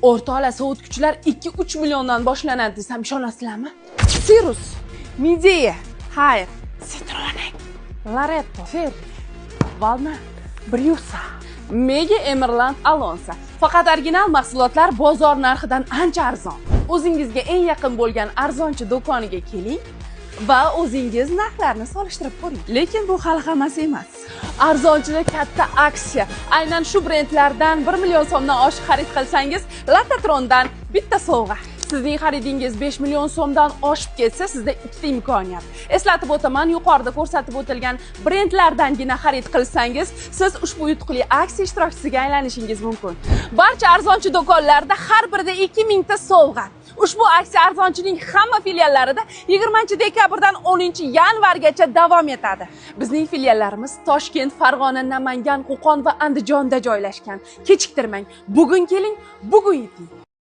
O'rtoqlar, sovutgichlar 2-3 milliondan boshlanadi desam, ishonasizlarmi? Sirus, Midea, Haier, Citronic, Loretto, Fer, Valna, Bryusa, Mega Emerland Alonso. Faqat original mahsulotlar bozor narxidan ancha arzon. O'zingizga eng yaqin bo'lgan arzonchi do'koniga keling va o'zingiz narxlarni solishtirib ko'ring. Lekin bu hali hammasi emas. Arzonchida katta aksiya. Aynan shu brendlardan 1 million so'mdan oshiq xarid qilsangiz, Latatrondan bitta sovg'a. Sizning xaridingiz 5 million so'mdan oshib ketsa, sizda ikkita imkoniyat. Eslatib o'taman, yuqorida ko'rsatib o'tilgan brendlardangina xarid qilsangiz, siz ushbu yutuqli aksiya ishtirokchisiga aylanishingiz mumkin. Barcha arzonchi do'konlarda har birida 2000 ta sovg'a. Ushbu aksiya arzonchining hamma filiallarida 20 dekabrdan 10 yanvargacha davom etadi. Bizning filiallarimiz Toshkent, Farg'ona, Namangan, Qo'qon va Andijonda joylashgan. Kechiktirmang. Bugun keling, bugun yuting.